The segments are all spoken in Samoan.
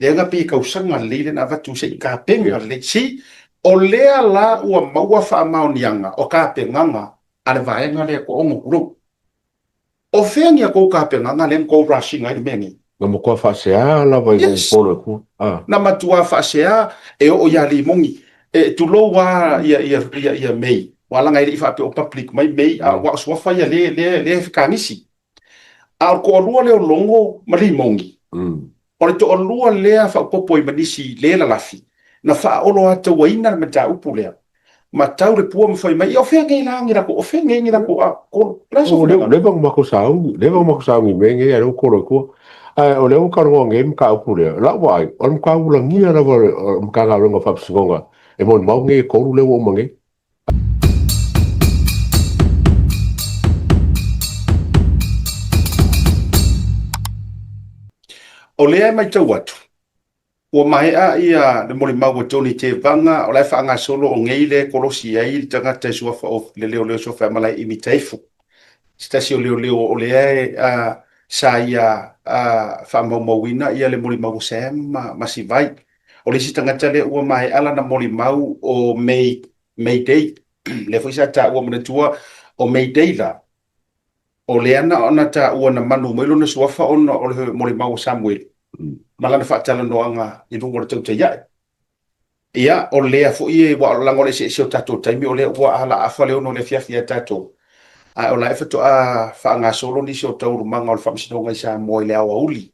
Lea na pei e tausaga lelei lea na avatu se i tapena lelei. See, o lea la ua maua faamaoniaga o tapenaga a le vaega lea e toaono, tulou. O fea ni a tou tapenaga lea na tou rush ina ai le mea nei? Na matua faasea lava i lou polo e tua. Ah. Na matua faasea e oo ia Limoni. E tulou lava ia, ia, ia, ia May. Ua laga e le i faapea o public mai May, a ua o suafa ia le, le, le fekanisi. A o le toalua lea o Logo ma Limoni, o le toalua lea faaopoopo ai ma nisi le lalafi, na faaoloatauaina le mataupu lea, ma tau le pua ma fai mai, ia o fea nei la ni latou, o fea nei ni latou a, kolo, o le a sou finagalo? Leva ona matou sauni, leva ona matou sauni i mea nei, a o lea ua kolo i tua. Ae o lea ua talanoa nei i le mataupu lea, lau vaai, o le matua ulagia lava o le Matagaluega o Faamasinoga e molimau nei e tolu lea ua uma nei. O lea e matau atu, ua maea ia le molimau a Tony Tevaga, o la e faagasolo o nei lea e kolosi ai le tagata e suafa o le leoleo suafa ia Malaeimi Taefu. Se tasi o leoleo o lea e, sa ia faamaumauina ia le molimau a Sam ma Sivai. O le isi tagata lea ua maea lana molimau o May, Mayday. Lea foi sa taua, manatua o Mayday la, o lea na ona taua na manu mai lona suafa ona o le molimau a Samueli ma lana faatalanoaga i luga o le tautai ae. Ia, o lea foi ua leaga o le eseese o tatou taimi, o lea ua alaafa le 6 i le afiafi ia tatou, ae o la e faatoa faagasolo nisi o taualumaga o le Faamasinoga i Samoa i le aoauli.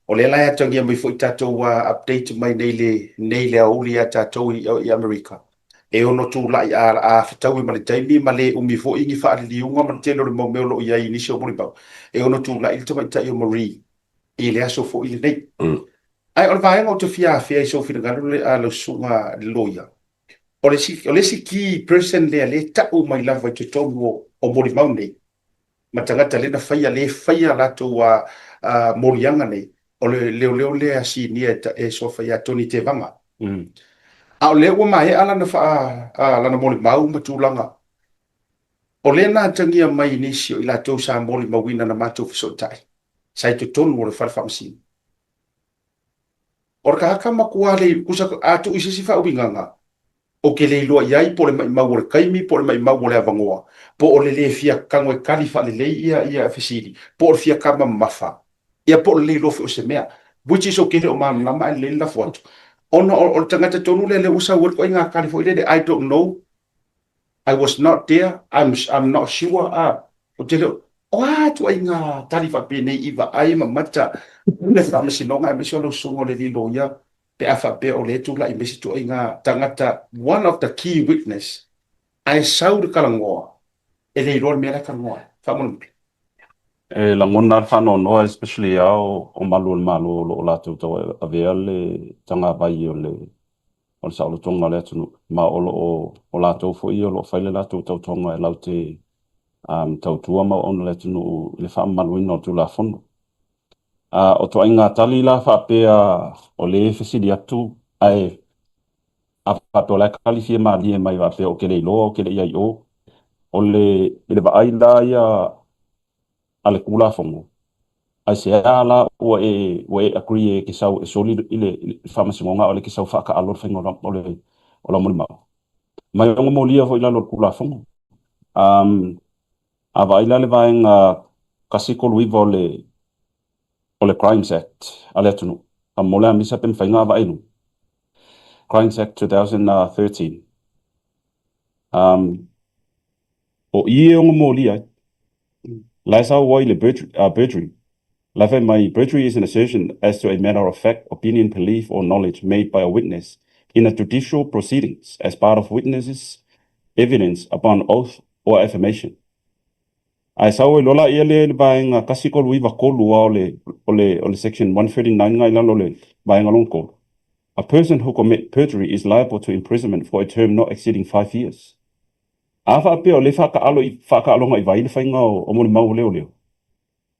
O lea la e atagia mai foi tatou update mai nei le nei le aoauli ia tatou i Amerika, e ono tulai a fetaui ma le taimi ma le umi foi ni faaliliuga ma le tele o le mau mea o lo o i ai i nisi o molimau, e ono tulai le tamaitai o Marie i le aso foi lenei. Ae o le vaega ou te fia afea i sou finagalo le a lau susuga i le loia, o le isi, o le isi key person lea lea e tau mai lava i totonu o molimau nei, ma tagata lea na faia, lea e faia latou moliaga nei, o le leoleo lea sinia e suafa ia Tony Tevaga. A o lea ua maea lana lana molimau ma tulaga, o lea na atagia mai i nisi o i latou sa molimauina na matou fesootai, sa i totonu o le fale faamasino. O le tagata matua le, tusa a tuu i se isi faauigaga, Ou te le iloa i ai po o le maimau o le taimi, po o le maimau o le avanoa, po o le le fia tago e tali faalelei ia ia fesili, po o le fia tama mamafa, ia po o le le iloa foi o se mea. Which is ou te le o malamalama ae lelei le lafo atu. Ona o le tagata tonu lea lea ua sau ai le ituaiga tali foi lele, I don't know, I was not there, I'm not sure, a, ou te le o, o a ituaiga tali faapenei i vaai ma mata le Faamasinoga aemaise o lau susuga o le alii loia pe a faapea o lea e tulai mai se ituaiga tagata, one of the key witness, ae sau le talanoa, e le iloa le mea la e talanoa ai. Faamolemole. E lagona le faanoanoa especially a o malu o le Malo o lo o latou tauavea le tagavai o le o le saolotoga o le atunuu, ma o lo o o latou foi o lo o fai le latou tautoga e latou te tautua ma auauna le atunuu i le faamamaluina o le Tulafono. O ituaiga tali la faapea o lea e fesili atu ae a faapea o la e tali fia malie mai faapea ou te le iloa ou te le i ai i o. O le i le vaai la ia a le Tulafono, aisea la ua e ua e agree e te sau e soli i le Faamasinoga a o lea e te sau faataaalo le faiga o le o lau molimau. Ma e ono molia foi i lalo o le Tulafono. A vaai la le vaega 139 o le o le Crimes Act a le atunuu, faamolemole lava misa pe mafai ona vaai i luga. Crimes Act 2013. O i e ono molia ai. La e sau ai le perjury. La e fai mai, perjury is an assertion as to a matter of fact, opinion, belief or knowledge made by a witness in a judicial proceedings as part of witness's evidence upon oath or affirmation. Ae sau ai loa laia lea i le vaega 193 a o le, o le, o le section 139 nga i lalo o le vaega lona tolu. A person who commit perjury is liable to imprisonment for a term not exceeding 5 years. A faapea o lea e faataalo i, faataaloga i vai le faiga o, o molimau o leoleo,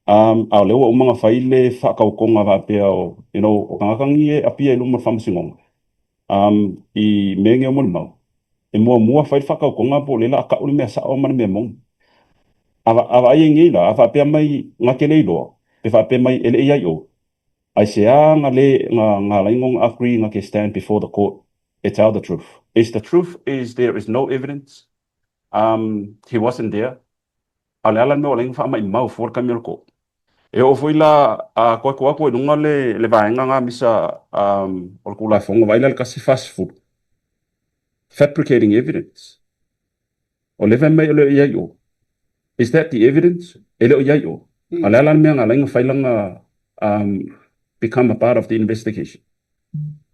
a o lea ua uma ona fai le faatautoga faapea o, you know, o tagata nei e apia i luma o le faamasinoga, i mea nei o molimau, e muamua fai le faatautoga po o lea o le a tau le mea sao ma le mea moni. A, a vaai ai nei la, a faapea mai na te le iloa, pe faapea mai e le i ai i o. Aisea nga le nga nga ala ai nga agree nga ke stand before the court e tell the truth? Is the truth is there is no evidence um he wasn't there a o le a la le mea ua leai ni faamaimau fua le taimi o le court. E oo foi la a koe koe atu ai i luga le le vaega nga misa um o le Tulafono vaai la i le 140 fabricating evidence. O le fai mai e le o i ai o. Is that the evidence? E le o i ai o. A o le a la le mea na ala ai ona fai lana um become a part of the investigation?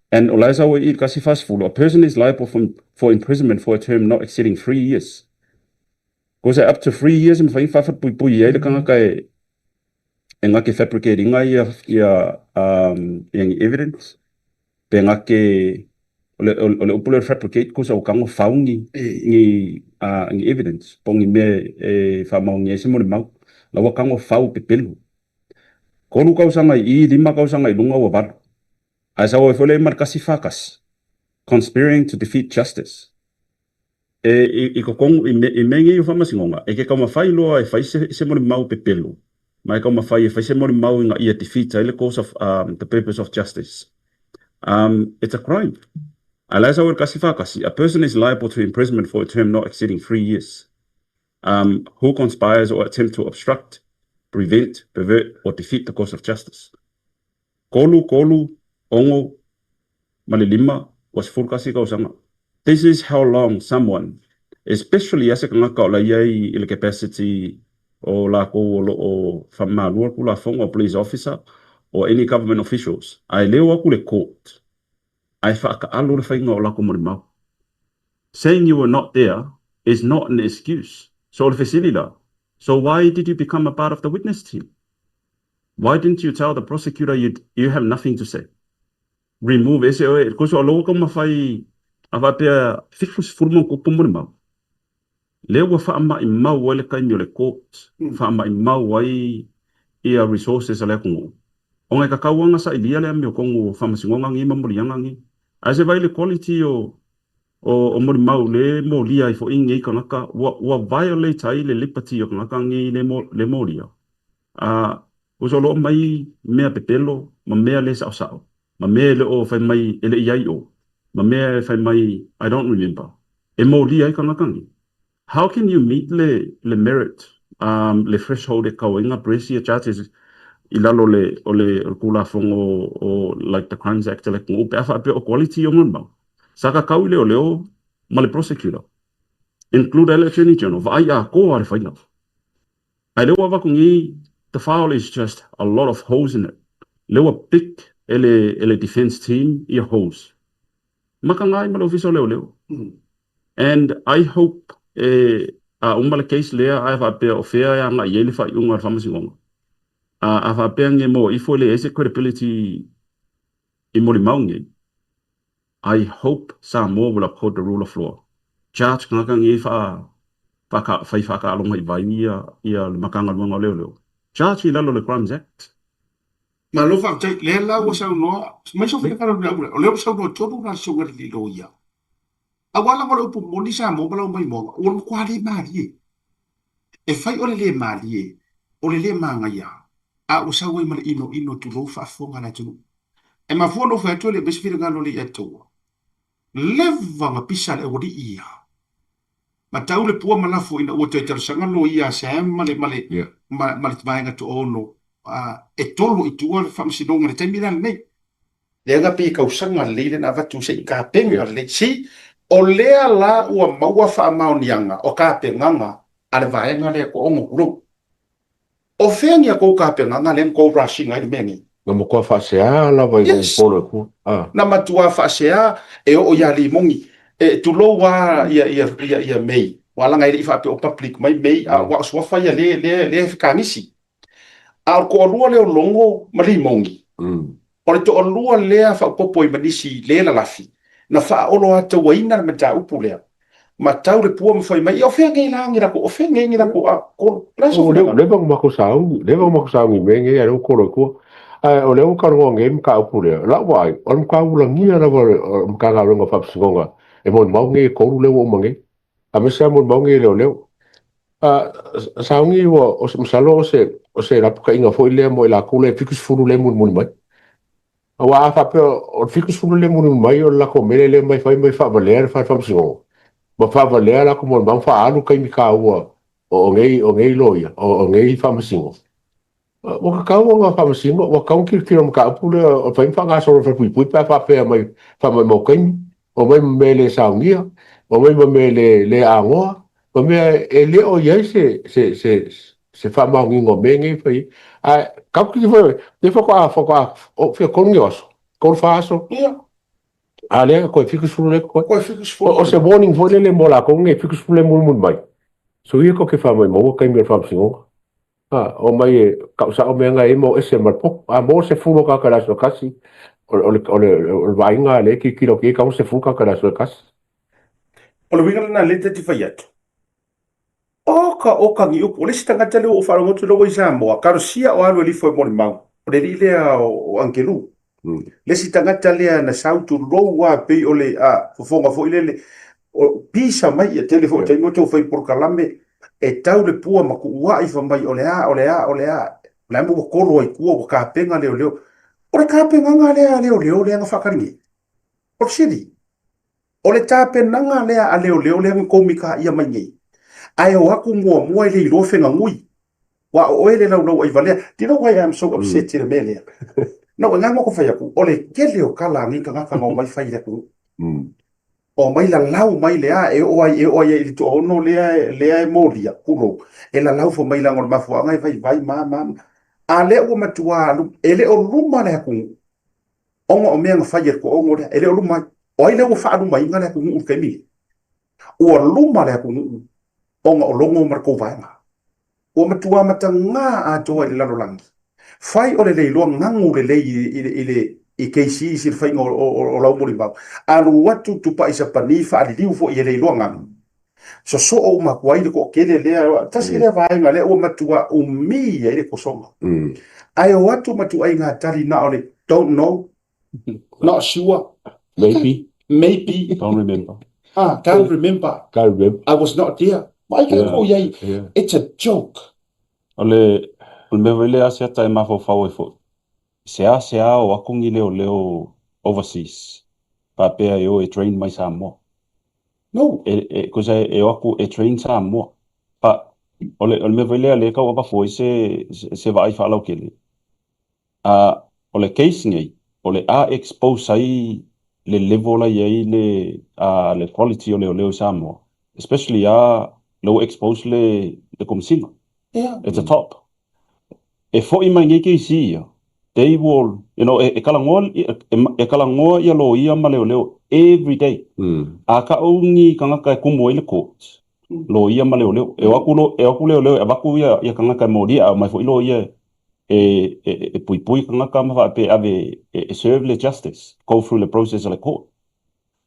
And o la e sau ai i i le 140, a person is liable for for imprisonment for a term not exceeding 3 years. Ko se up to 3 years e mafai ona faafatupui ai le tagata e e gake fabricate ina ia ia um ia ni evidence pe gake o le o le upu lea o le fabricate kosa ua tago fau ni ni ni evidence po o ni mea e faamaonia ai se molimau la ua tago fau pepelo. 3 tausaga i i, 5 tausaga i luga ua 8. Ae sau ai foi lea ma le 141, conspiring to defeat justice. E i totonu, i mea nei o faamasinoga, e te taumafai loa e fai se molimau pepelo, ma e taumafai e fai se molimau ina ia defeat ai le cause of, the purpose of justice. It's a crime. Ae la e sau ai le 141, a person is liable to imprisonment for a term not exceeding 3 years, who conspires or attempt to obstruct, prevent, pervert or defeat the course of justice. 3, 3, 6, ma le 5, ua 11 tausaga. This is how long someone, especially a se tagata o la i ai i le capacity o lakou o lo o faamalua le Tulafono, a police officer or any government officials, ae le o atu le court ae faataalo le faiga o latou molimau. Saying you were not there is not an excuse. So o le fesili la, so why did you become a part of the witness team? Why didn't you tell the prosecutor you you have nothing to say? Remove ese oe, koso o lou taumafai a faapea 70 ma ono molimau. Lea ua faamaimau ai le taimi o le court, faamaimau ai ia resources a le atunuu. Ona e tatau lava ona sailia le amiotonu o faamasinoga nei ma moliaga nei. Ae se vaai i le quality o o molimau le molia ai foi nei tagata, ua ua violate ai le liberty o tagata nei le molia. A ua soloa mai mea pepelo ma mea le saosao, ma mea e le o fai mai e le i ai o, ma mea e fai mai I don't remember, e molia ai tagata nei. How can you meet le le merit, um, le threshold e kau ai ngā press ia charges i lalo o le o le o le Tulafono o like the Crimes Act like pe a faapea o quality o molimau. Sa kakau i leoleo ma le prosecutor, include ai le Attorney General, vaai atoa le faila. Ae lea ua avatu nei, the file is just a lot of holes in it. Lea ua pick e le e le defence team ia holes. Makaga ai ma le Ofisa o Leoleo. And I hope e a uma le case lea ae faapea o fea e agai i ai le faaiuga a le Faamasinoga. A a faapea nge moa ifo e leai se credibility i molimau nei. I hope Samoa will uphold the rule of law. Charge tagata nei faa faa fai faataaloga i vai ia ia le Matagaluega o Leoleo. Charge i lalo o le Crimes Act. Malo faafetai, lea la ua saunoa mai sau finagalo i le au lea, o lea ua saunoa tonu la le susuga i le loia. Aua lava o le upu moni Samoa ma lau maimoaga, ua matua le malie. E fai o le le malie, o le le magaia, a ua sau ai ma le inoino tulou faafofoga a le atunuu. E mafua ona ou fai atu e le aumai se finagalo le ia taua. Leva na pisa le aualii ia. Ma tau le pua ma lafo ina ua toe talosaga loia a Sam ma le, ma le, ma, ma le vaega toaono, e tolo i tua le faamasinoga i le taimi la lenei. Lea na pei tausaga lelei lea na avatu se i tapena lelei. See, o lea la ua maua faamaoniaga o tapenaga a le vaega lea toaono tulou. O fea ni a tou tapenaga lea na tou rush ina ai le mea nei? Na matua faasea lava i lou polo e tua. Ah. Na matua faasea e oo ia Limoni. E tulou lava ia, ia, ia, ia May. Ua laga e le i faapea o public mai May, a ua o suafa ia le, le, le fekanisi. A o le toalua lea o Logo ma Limoni, o le toalua lea faaopoopo ai ma nisi le lalafi, na faaoloatauaina le mataupu lea, ma tau le pua ma fai mai, ia o fea nei la ni latou, o fea nei ni latou a kolo, la so Leva leva ona matou sauni, leva ona matou sauni i mea nei, a o lea ua kolo i tua. Ae o lea ua talanoa nei i le mataupu lea, o lau vaai, o le matua ulagia lava o le Matagaluega o Faamasinoga e molimau nei e tolu lea ua uma nei. Aemaise lava molimau nei e leoleo. Sauni ua, masalo o se, o se lapataiga foi lea mo i latou lea e 70 lea e mulimuli mai. Aua a faapea o le 70 lea e mulimuli mai o le latou mea lea mai fai mai faavalea le fale faamasinoga ma faavalea latou molimau ma faaalu taimi taua o nei o nei loia o nei faamasino. Ua tatau ona faamasino, ua tatau ona tilotilo i le mataupu lea o fai ma faagasolo i le falepuipui pe a faapea mai faamaumau taimi, omai ma mea e le saunia, omai ma mea e le aanoa, ma mea e le o i ai se se se se faamaoniga o mea nei e fai ai. Ae tatou te foi, lea faatoa faatoa fia 3 ni aso, 3 4 aso. Ia. A lea toe 70 lea totoe. Toe 70. O se warning foi lele mo latou nei 70 lea mulimuli mai. Soia tou te faamaumauina taimi o le faamasinoga. A, omai e tau sao mea na e i ai ma o ese ma le potu. A maua le 10 o tagata i le aso e tasi, o le, o le, o le vaaiga a lea e tilotilo atu i ai, e tatau ona 10 tagata i le aso e tasi. O le uiga lena lea ta te fai atu. Oka, oka ni upu. O le isi tagata lea ua ou faalogo atu lea ua i Samoa, talosia o alu e lifo e molimau. O le alii lea o Angelu. Le isi tagata lea na sau tulou lava pei o le a, fofoga foi lele, o pisa mai ia tele foi o taimi o tou fai polokalame, e tau le pua ma tuuai fai mai o le a, o le a, o le a, o le a ua kolo ai tua, ua tapena leoleo. O le tapenaga lea a leoleo lea na faatali nei. O le fesili, o le tapenaga lea a leoleo lea na tou mitaia mai nei, ae o atu muamua e le iloa fegagui. Aua o oe le laulau ai valea. Do you know why I'm so upset i le mea lea? No, e ngana ko fai atu, o le tele o tala a nei tagata na omai fai i le atunuu. Omai lalau mai le a e oo ai, e oo ai i le toaono lea, lea e molia, tulou, e lalau fai mai leaga o le mafuaaga e vaivai ma, ma, ma. A lea ua matua alu, e le o luma le atunuu, ona o mea na fai e le toaono lea, e le o luma ai. O ai lea ua faalumaina le atunuu i le taimi lenei? Ua luma le atunuu ona o Logo ma le tou vaega. Ua matua mataga atoa i le lalolagi. Fai o le leiloa gagu lelei i le, i le, i KCs i le faiga o, o, o lau molimau. Alu atu tupai Sapani faaliliu foi e leiloa gagu. Sosoo uma atu ai le toatele lea, tasi lea vaega lea ua matua umi ai le tosoga. Ae o atu ma tuaiga tali na o le don't know, Not sure. Maybe. Maybe. Can't remember. Ah, can't remember. Can't remember. I was not there. Vaai ka ko iai. It's a joke. O le, o le mea foi lea Asiata e mafaufau ai foi, seasea o atu ni leoleo overseas faapea e o e train mai Samoa. No. E, e, cause e, e o atu e train Samoa. But, o le, o le mea foi lea lea e tau avatu ai se, se, se vaai faalautele, A o le case nei, o le a expose ai le level la i ai le a le quality o leoleo i Samoa, especially a la ua expose le le Komesina at the top. E foi mai nei case ia, they will, you know, e talanoa e talanoa ia loia ma leoleo every day. A kau ni tagata e kumu ai le court, loia ma leoleo. E o atu e o atu leoleo e avatu ia ia tagata e molia, a omai foi loia e, e, e puipui tagata ma faapea e ave e, e serve le justice, go through le process a le court.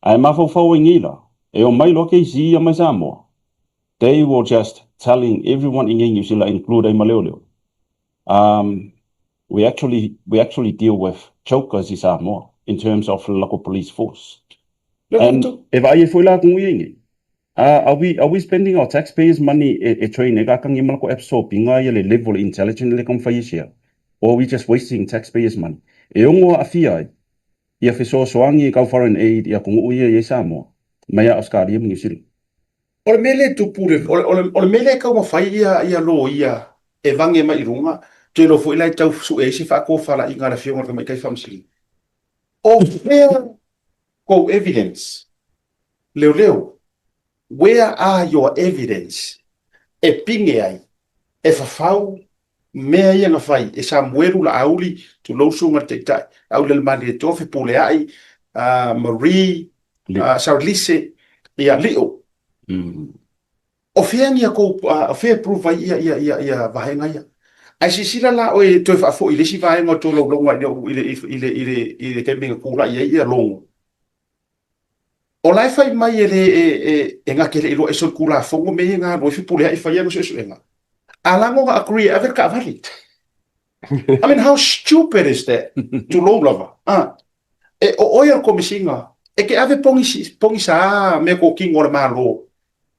Ae mafaufau ai nei la, e omai loa KC ia mai Samoa, they will just telling everyone i nei New Zealand, include ai ma leoleo, we actually, we actually deal with jokers i Samoa in terms of le lako police force. And e vaai ai foi la atunuu ia i nei. Are we, are we spending our taxpayers money e, e train ai kakagi ma lako absorbinga ia le level intelligent le taumafai e share? Or are we just wasting taxpayers money? E ono aafia ai ia fesoasoani i kau foreign aid i atunuu ia i ai Samoa mai a Australia ma New Zealand. O le mea lea e tupu, o le, o le, o le mea lea e taumafai ia, ia loia e vage mai i luga, ou te iloa foi la e tau sue ai se faatofalaiga a le Afioga i le Tamaitai Faamasino. O fea kou evidence? Leoleo, where are your evidence e pinge ai, e fafau mea ia na fai e Samuelu Laauli, tulou susuga le Taitai, Laauli Fepuleai, Marie, Sarlise, ia Lio. O fea ni a kou, o fea e prove ai ia, ia, ia, ia vaega ia? Ae silasila la oe e toe faafoi i le isi vaega o le tolaulauga i le, i le, i le, i le taimi na tulai ai ia Logo. O la e fai mai e le e, e, e gate le iloa e solitulafono mea ia na alu ai Fepuleai fai ana suesuega. A lago na agree e ave le taavale. I mean, how stupid is that? Tulou lava. Ah. E, o oe o le Komesina, e ke ave pogisi, pogisā mea kōkino a le Malo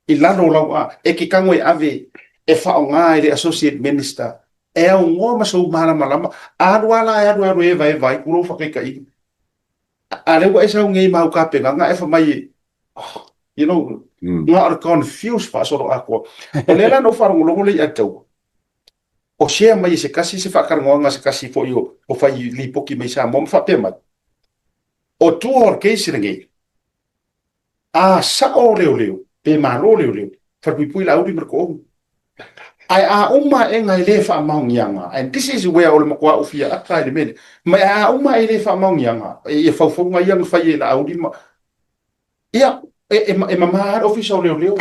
i lalo o lau a, e ke tago e ave e faaaoga e le Associate Minister. E aunoa ma sou malamalama, alu lava la e alu e alu e evaeva ai ku lou faataitaiga. A lea ua e sau nei ma au tapenaga ae fai mai, oh, you know, na o le confuse faasoloatoa. O lea la na ou faalogologo lea ia te au, o share mai e se tasi se faatalanoaga a se tasi foi o fai lipoti mai Samoa ma faapea mai, o tua o le case lenei, A sao leoleo, pe malo leoleo, falepuipui Laauli ma le toonu. Ae a uma aega e le faamaoniaga, and this is where o le matua ou fia ata i le mea lea, ma a uma e le faamaoniaga ia faufauga ia na fai e Laauli ma, ia, e mama lava le ofisa o leoleo.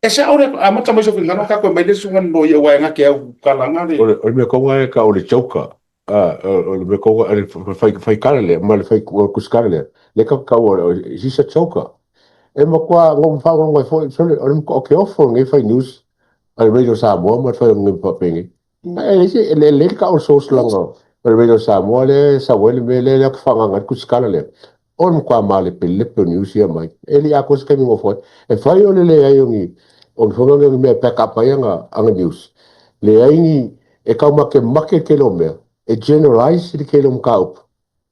E sao le amata mai sou finagalo tatou e mai le susuga le loia aua e na te au kalaga le. O le mea tonu e tau o le joker. O le mea tonu le fai fai kala lea ma le fai kusikala lea. Le ka tau o he's a joker. E matua na ou faalogologo ai foi sole o le matua o ke ofo lenei fai news a le Radio Samoa ma le fai o lenei faapenei. E leai se e lelei le tau o le source leaga o le Radio Samoa lea e sau ai le mea lea ou te faagaga ai le kusikala lea. O le matua malepelepe o news ia mai. E le i atoa se taimi nofo ai. E fai o le leai o ni o ni fono ni mea e back up ai ana ana news. Leai ni e tau makemake le tele o mea e generalize le tele o mataupu.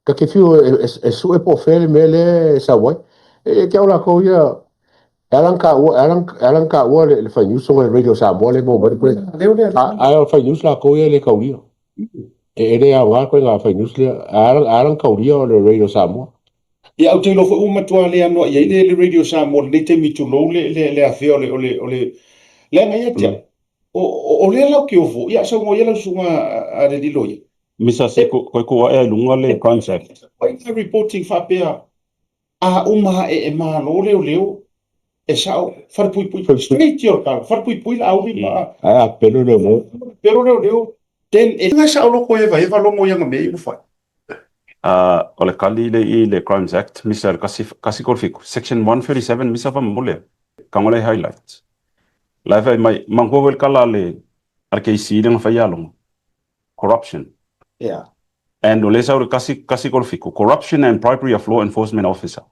Ta te fiu e, e, e sue po o fea le mea lea e sau ai. E te au latou ia e ala ona taua, e ala, e ala ona taua le, le fai news ona le Radio Samoa lea e maua mai le pule. Ae o le fai news latou ia e le taulia. E le aoga koe ngā fai news lea. A ala ona taulia o le Radio Samoa. Ia, ou te iloa foi ua matua le anoa'i ai le Radio Samoa i lenei taimi tulou le, le, le afea o le, o le, o le, leaga ia te au, o, o lea la ou te ofo, ia saunoa ia lau susuga a le Liloia. Misa se koe ku ae ai lunga le Crimes Act. Ai na reporting faapea, a uma ae e malo leoleo, e sao, falepuipui, straight ia o le tala, falepuipui Laauli ma. Ae a pelo leoleo. Pelo leoleo, then e na sao loko e evaeva logo ia nga mea i ua fai. O le kali le i le Crimes Act, misa le kasi, kasi kol fiku, section 137 misa fa mole, kangole highlight. La e fai mai, mangua wel kala le, a le KC le nga fai alonga. Corruption. Yeah. And o le sau le kasi, kasi kol fiku, corruption and bribery of law enforcement officer.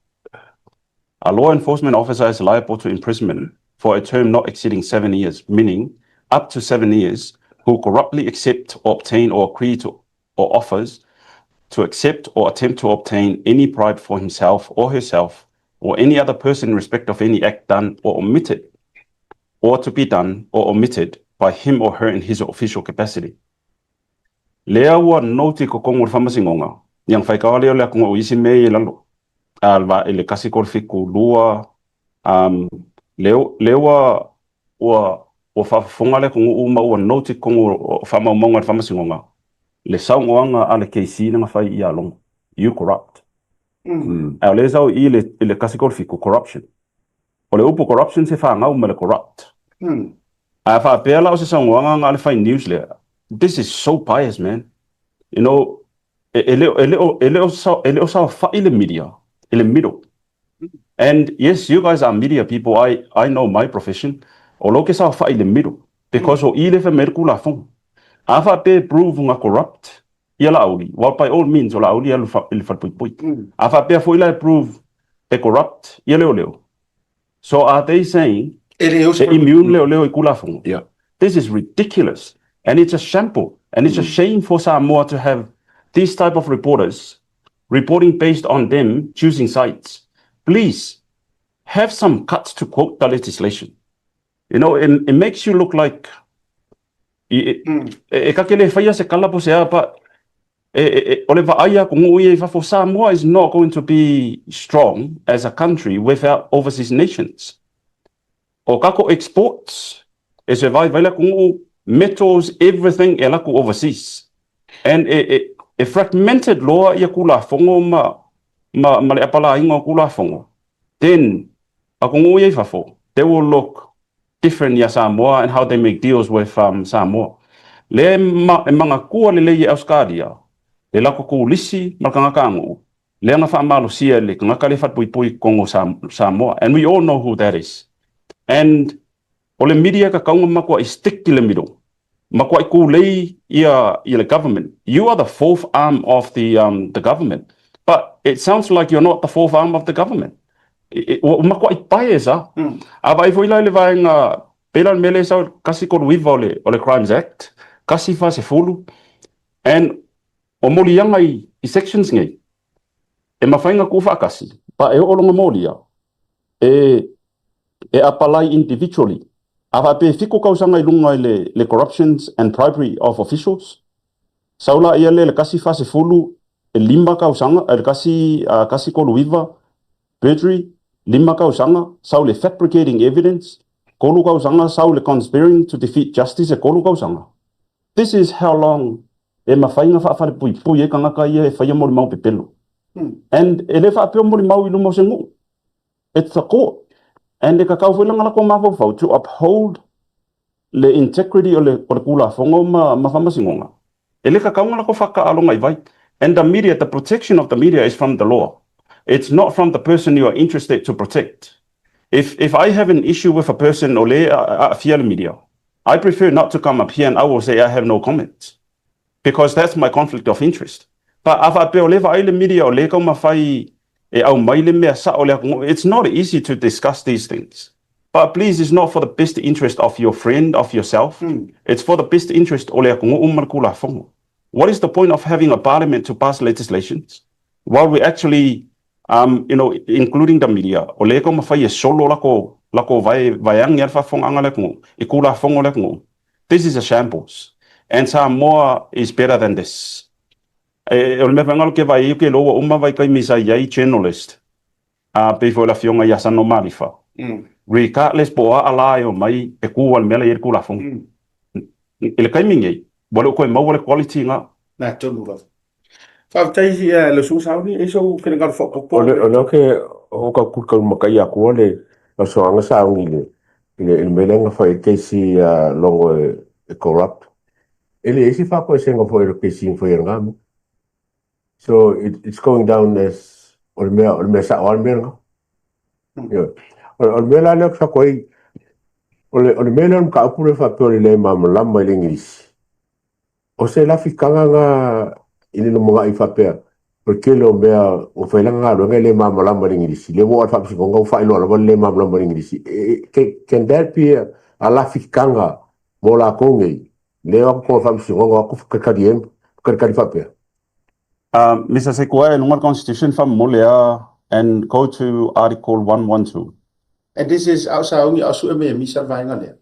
A law enforcement officer is liable to imprisonment for a term not exceeding 7 years, meaning up to 7 years, who corruptly accept or obtain or agree to or offers to accept or attempt to obtain any bribe for himself or herself or any other person in respect of any act done or omitted or to be done or omitted by him or her in his official capacity. Lea ua note i kokongo o le faamasinoga, ia na faikawa lea o le atunuu i isi mea ia i lalo. A le va i le 1 3 2 lea ua faafofoga le atunuu ma ua note i totonu o faamaumauga a le faamasinoga le saunoaga a le KC na fai ia Logo, you corrupt. Ae o lea e sau i i le 1 3 7 corruption. O le upu corruption se fanau ma le corrupt. A faapea la o se saunoaga na o le fai news lea, this is so biased, man. E le e le o e le o e le o saofai le media i le middle. And yes, you guys are media people. I know my profession. O lo ke saofai i le middle because o i le fai mai le Tulafono. A faapea e prove nga corrupt ia Laauli, well, by all means o Laauli e alu i le falepuipui. A faapea foi la e prove e corrupt ia leoleo. So are they saying E le o e immune leoleo i Tulafono? Yeah. This is ridiculous and it's a shamble and it's a shame for Samoa to have these type of reporters reporting based on them choosing sides. Please have some guts to quote the legislation. It makes you look like e ka ke le faia se kala po se a, but o le vaai atunuu ia i fafo, Samoa is not going to be strong as a country without overseas nations. O kako exports e survive ai le atunuu, metals, everything e laku overseas. And e fragmented loa ia Tulafono ma le apalaiga o Tulafono. Then atunuu ia i fafo, they will look different ia Samoa and how they make deals with Samoa. Lea e magatua lelei e Ausetalia le latou turisi ma le tagata aganuu lea na faamalosia e le tagata lea e falepuipui i totonu o Samoa. And we all know who that is. And o le media e tatau ona matuai stick i le middle. Matuai tulei ia le government. You are the fourth arm of the government. But it sounds like you're not the fourth arm of the government. Ua matuai bias a. A vaai foi la i le vaega. Pei la o le mea lea e sau i le 139 o le Crimes Act, 140, and o moliaga i sections nei, e mafai ona tuufaatasi, but e oo loa ina molia, e apalai individually. A faapea e 7 tausaga i luga i le corruptions and bribery of officials, sau laia lea i le 140 e 5 tausaga, le 139 perjury, 5 tausaga, sau le fabricating evidence, 3 tausaga, sau le conspiring to defeat justice e 3 tausaga. This is how long e mafai ona faafalepuipui ai tagata ia e faia molimau pepelo. And e le faapea o molimau i luma o se nuu. It's the court. And e tatau foi la ona latou mafaufau to uphold le integrity o le Tulafono ma Faamasinoga. E le tatau ona latou faataaloga i vai. And the media, the protection of the media is from the law. It's not from the person you are interested to protect. If I have an issue with a person o lea e aafia le media, I prefer not to come up here and I will say I have no comment. Because that's my conflict of interest. But a faapea o lea e vaai le media o lea e taumafai e aumai le mea sao o le atunuu, it's not easy to discuss these things. But please, it's not for the best interest of your friend, of yourself. It's for the best interest o le atunuu ma le Tulafono. What is the point of having a parliament to pass legislations while we actually, including the media, o lea e taumafai e solo lako vaeage le faafofogaaga a le atunuu, i Tulafono o le atunuu. This is a shambles. And Samoa is better than this. O le mea foi lena ke vaai ke loa uma vaitaimi sa i ai journalist, pei foi o le afioga ia Sano Malifa. Regardless po o a ala e omai e ku al mea la i ai le Tulafono. I le taimi nei, ua le o toe maua le quality na. Na tonu lava. Faafetai le usuga Sauni, e sou finagalo faaopoopo. O le ke o ka ku ka makai akua le asoanga Sauni i le mea lea na fai e Casey Logo e corrupt. E le isi faakoesenga foi le Casey na fai e lena mea. So it's going down as o le mea sao lava le mea lena. Ioe. O le mea la lea ou te fai atu ai, o le mea lea o le mataupu lea faapea o le le malamalama i le Igilisi. O se lafitaga na i le lumanai faapea, o le tele o mea ua fai lana galuega e le malamalama i le Igilisi. Lea ua oo i le faamasinoga ua faailoa lava le le malamalama i le Igilisi. Can that be a lafitaga mo latou nei? Lea o atu i faamasinoga o atu kalikali e kalikali faapea. Mr. Sekuae, luga o le Constitution faamomoli a and go to Article 112. And this is au Sauni au sue me misa le vaega lea.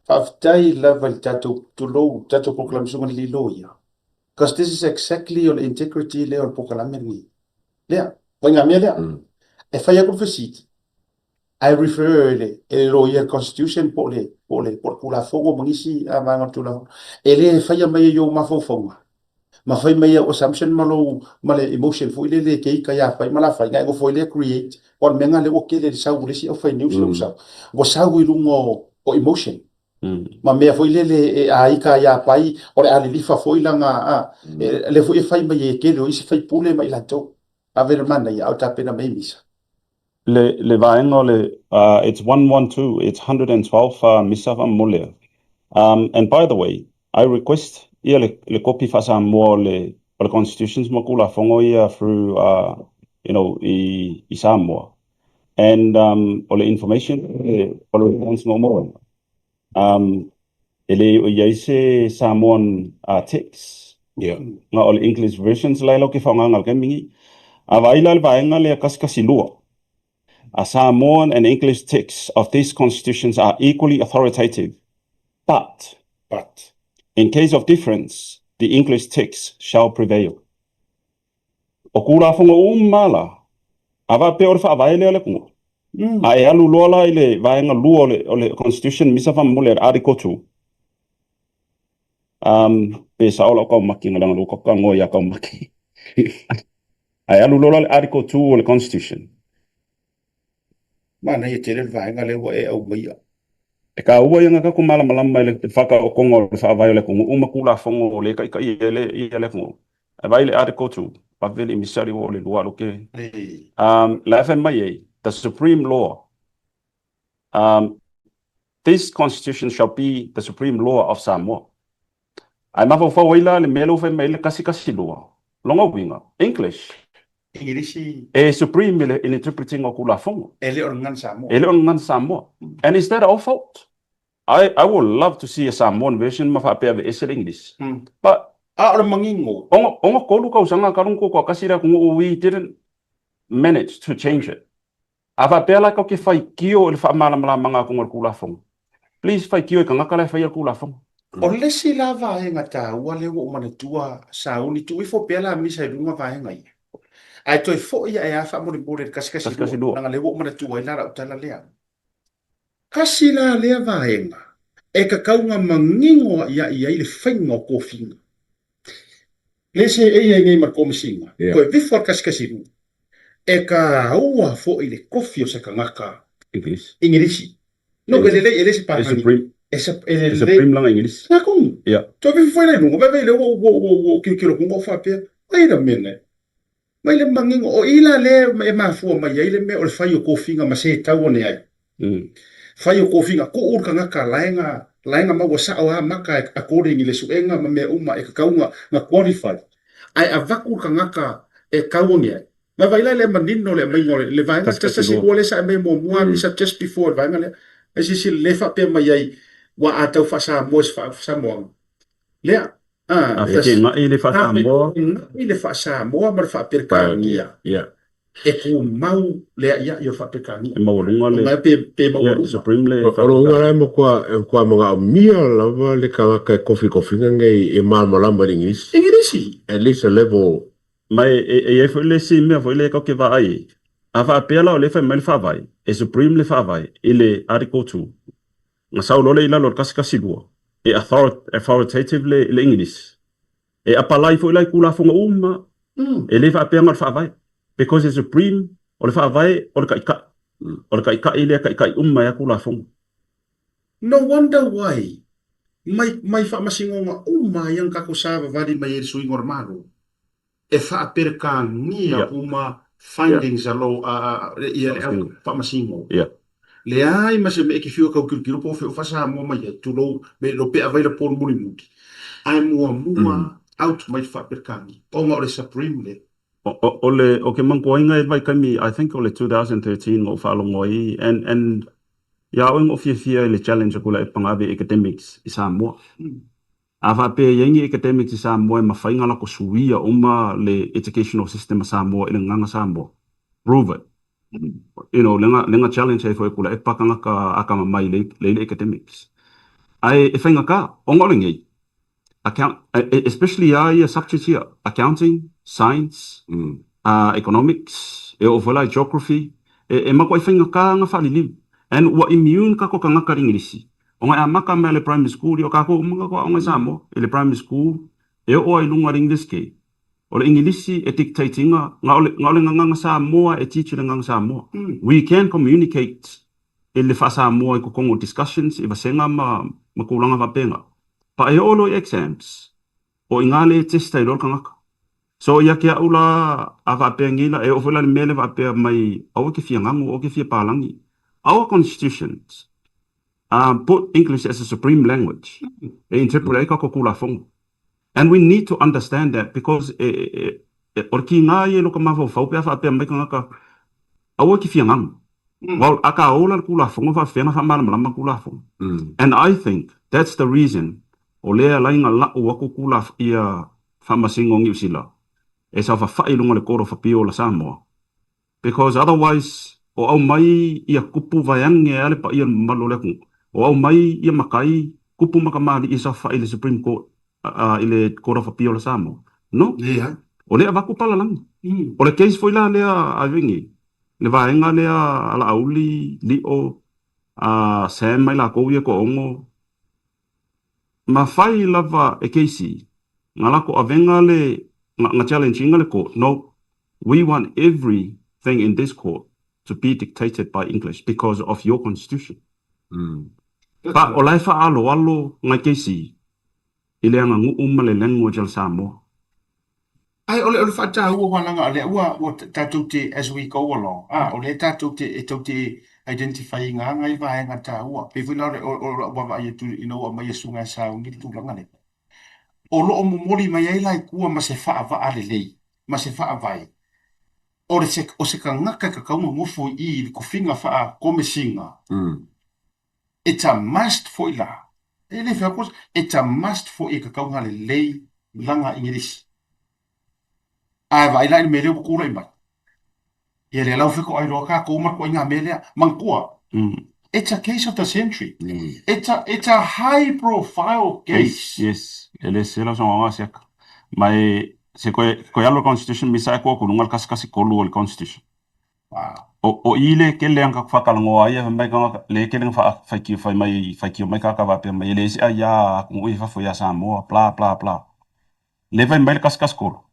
Faafetai lava i le tatou tulou, tatou polokalame susuga i le loia. Because this is exactly o le integrity lea o le polokalame lenei. Lea, vaiga mea lea. E fai atu le fesili. I refer i le loia Constitution po o le Tulafono ma nisi vaega o le Tulafono. E le faia mai e ou mafaufauga. Ma fai mai au assumption ma lou ma le emotion foi lele ke ika ia fai ma la fai ngai go foi le create o le mea nga le ua kele le sau le isi au fai news le sau. Ua sau i luga o emotion. Ma mea foi lele e aika ia pai o le alilifa foi langa a le foi e fai mai e kele o isi fai pule mai latou. Ave le mana ia au tapena mai misa. Le vaega o le, it's 112, it's 112 misa faamomoli. And by the way, I request ia le kopi faa-Samoa o le Constitutions ma Tulafono ia through i Samoa. And o le information o le response na maua e le o i ai se Samoan text. Nga o le English versions la e lau ke faaaogaina i le taimi nei. A vaai la le vaega lea 112. A Samoan and English texts of these constitutions are equally authoritative, but, But in case of difference, the English text shall prevail. O Tulafono uma la, a faapea o le faavae lea o le atunuu. A e alu loa la i le vaega lua o le Constitution misa faamomoli Article 2. Pe sao lau kaumaki nga leaga lua ka ia kaumaki. A e alu loa la le Article 2 o le Constitution. Mana ia tele le vaega lea ua e aumaia. E ka ua ia nga tatou malamalama i le whakaokonga o le faavae o le atunuu ma Tulafono o le taitai e le ia le atunuu. E vai le Article 2, paveli misari o le lua alo ke. La e mai ai, the supreme law. This constitution shall be the supreme law of Samoa. Ai mafaufau ai la le mea lea ua fai mai ai le 112. Lona uiga, English. Igilisi. E supreme i le interpreting o Tulafono. E le o le gagana Samoa. E le o le gagana Samoa. And is that our fault? I I would love to see a Samoan version ma faapea aveese le English. But. A o le manino. 63 tausaga talu ona tutoatasi le atunuu we didn't manage to change it. A faapea la tatou te faitio i le faamalamalamaga atu o le Tulafono, please faitio i tagata la e faia le Tulafono. O le isi la vaega taua lea ua ou manatua sauni, tuu ifo pea la misa i luga vaega ia, ae toe foi ae a faamolemole i le 112, leaga lea ua ou manatua ai la lau tala lea. Kasi la lea vaega e tatau ona manino a'ia'i ai le faiga o tofiga. Le se e i ai nei ma le Komesina, toe vifo a le 112, e taua foi le tofi o se tagata Igilisi. No, e lelei, e le se palagi. E lelei. E supreme lana Igilisi. Nga tonu. Toe vifo foi la i luga, vaivai lea ua ou tilotilo atu ma ou faapea, wait a minute. Mai le manino, o i la lea e mafua mai ai le mea o le fai o tofiga ma se tau ane ai. Fai o tofiga, tuu le tagata laega, laega maua sao a maka according i le suega ma mea uma e tatau na qualify. Ae avatu le tagata e tau ane ai. Vaivai la le manino le aumaiga o le vaega 112 lea sa aumai muamua misa just before le vaega lea. Ai silasila lea e faapea mai ai ua a tau faa-Samoa i se faa-Samoaga. Lea, A feteenai le faa-Samoa. Feteenai le faa-Samoa ma le faa-Peretania. E tumau le a'ia'i o le faa-Peretania. E maualuga le. Ona pe, pe maualuga. Supreme le. O lona uiga la e matua, e matua manaomia lava le tagata e kofikofiga nei e malamalama i le Igilisi. Igilisi. At least a level. Ma e, e, e i ai foi le isi mea foi lea tatou te vaai ai. A faapea la o lea e fai mai le Faavae, e supreme le Faavae i le Article 2. Na sau loa lea i lalo o le 112, e authoritative le le English. E apalai foi la i Tulafono uma, e le faapea na o le Faavae. Because e supreme, o le Faavae o le Taitai. O le Taitai lea e taitai uma ai lava Tulafono. No wonder why mai mai faamasinoga uma ia na tatou savavali mai ai i le suiga o le Malo. E faaperekania uma findings a lo ia le au faamasino. Leai ma se mea e te fiu e tau tilotilo po o fea o faa-Samoa mai ai, tulou, me lo pe avai la polu mulimuli. Ae muamua out mai le faaperekania, ona o le Supreme lea. O le, o ke manatua i le vaitaimi, I think o le 2013 na ou faalogo ai, and, and ia oe na ou fiafia i le challenge aku la e pagaave academics i Samoa. A faapea e i ai ni academics i Samoa e mafai ona lako suia uma le educational system a Samoa i le gagana Samoa, prove it. You know, lea na challenge ai foi e Tuilaepa tagata atamamai lea i le academics. Ae e faigata, ona o lenei, account, especially a ia subjects ia, accounting, science, economics, e oo foi la i geography, e matuai faigata ona faaliliu. And ua immune tatou tagata i le Igilisi. Ona e amata mai le primary school, ia o tatou uma na aoga i Samoa, i le primary school, e oo lava i luga i le University. O le Igilisi e dictate ina, na o le, na o le gagana Samoa e teach i le gagana Samoa. We can communicate i le faa-Samoa i totonu o discussions i vasega ma, ma tulaga faapena. But e oo loa i exams, o i ina lea e test ai loa le tagata. So ia te a'u la a faapea nei la, e oo foi la i le mea lea faapea mai aua e te fia ganu, aua e te fia palagi. Our constitutions put English as a supreme language e interpret ai tatou Tulafono. And we need to understand that because e, e, e, o le kīnā ia i lota mafaufau pe a faapea mai tagata aua e te fia ganu. Well, a ka ola le Tulafono faapefea ona faamalamalama le Tulafono. And I think that's the reason o lea e ala ai ona la'u atu Tulafono ia Faamasino o Niu Sila e saofafai i luga o le Court of Appeal a Samoa because otherwise o aumai ia kupu vaeane a le paia o le mamalu o le atunuu, o aumai ia matai kupu ma kamali'i e saofafai i le Supreme Court i le Court of Appeal a Samoa. No. Leai. O lea avatu palalagi. O le case foi la lea a Vingi, le vaega lea a Laauli, Lio, a Sam ma i latou ia e toaono, Mafai lava e Casey nga lako avega le nga challenge ina le court, no, we want every thing in this court to be dictated by English because of your constitution. But o la e faaaloalo ngai Casey i le aganuu ma le language a le Samoa. Ae o le o le faataua aua leaga o lea ua ua tatou te as we go along a o lea tatou te e tou te identify ina nai vaega taua. Pei foi la o le o o lau vaavaai atu ina ua aumai e Susuga ia Sauni le tulaga lea. O lo o momoli mai ai la i tua ma se faavaa lelei ma se faavae. O le se, o se tagata e tatau ona nofo i i i le tofiga faa-Komesina, it's a must foi la, e le fai atu, it's a must foi e tatau ona lelei lana Igilisi. Ae vaai la i le mea lea ua tulai mai. Ia lea la ua fetoai loa tatou ma le ituaiga mea lea. Manatua, it's a case of the century. It's a high profile case. Yes, e le sese lau saunoaga Asiata. Ma e se koe koe alu le constitution misa e koa ku luga le kasi kasi kolu o le constitution. Wow. O i le kele anga ku whakalangoa ai e mai kanga le kele nga wha whaikio whai mai whaikio mai kaka wapea mai e le ese ai a ku ui fafo ia Samoa bla bla bla. Le vai mai le kasi kasi kolu.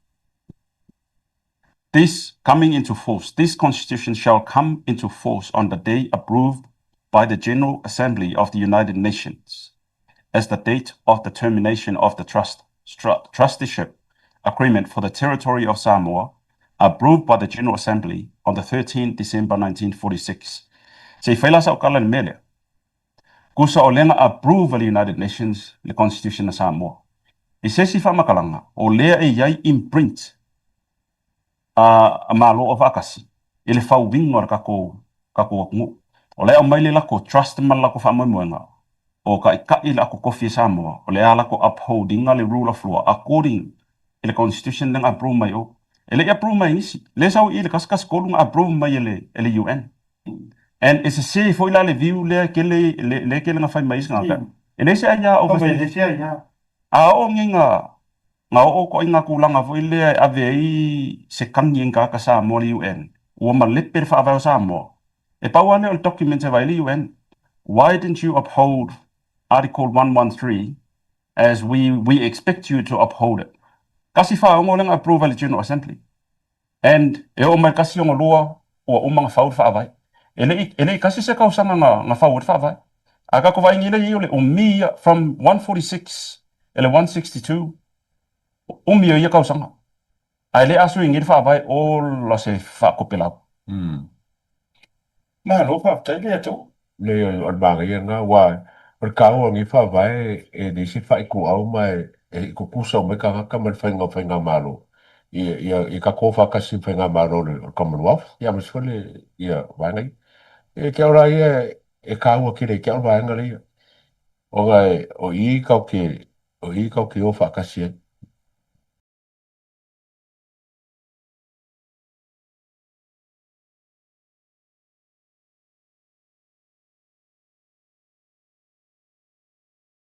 This coming into force, this constitution shall come into force on the day approved by the General Assembly of the United Nations as the date of the termination of the trust, trusteeship agreement for the territory of Samoa, approved by the General Assembly on the 13 December 1946. Se i fai la sa o kala le mea lea. Kusa o lea na approve e le United Nations le Constitution a Samoa. I se isi faamatalaga, o lea e i ai imprint a Malo Aufaatasi i le fauiga o le tatou tatou atunuu. O la e aumai le latou trust ma le latou faamoemoega o taitai le ato tofi e Samoa, o le a latou uphold ina le rule of law according i le Constitution lea na approve mai o. E le i approve mai e nisi. Lea e sau i i le 113 na approve mai e le UN. And e sese foi la le view lea e kele, lea e kele na fai mai isi tagata. E leai se aia overstay. E leai se aia. A oo nei na, na oo ituaiga tulaga foi lea e ave ai se kagi e ni tagata Samoa i le UN, ua malepe le faavae o Samoa. E pau lava lea o le document e vaai ai le UN. Why didn't you uphold Article 113 as we expect you to uphold it? 146 lea na approve e le General Assembly. And e oo mai le 162 ua uma ona fau le faavae. E le i, e le i kasi se tausaga na, na fau ai le faavae. A tatou vaai nei i o le umi ia from 146 e le 162, umi o ia tausaga. Ae le a sui nei le faavae ola se faakopelau. Malo faafetai le ato. Leai o le manaia lena aua o le taua o lenei faavae e leai se faaituau ma e tutusa uma ai tagata ma le faiga o faigamalo ia ia tatou o faatasi ma faigamalo o le Commonwealth ia aemaise foi le ia vaega ia. E te au la ia e taua tele i te au le vaega lea ona o i tatou te o i tatou te o faatasi ai.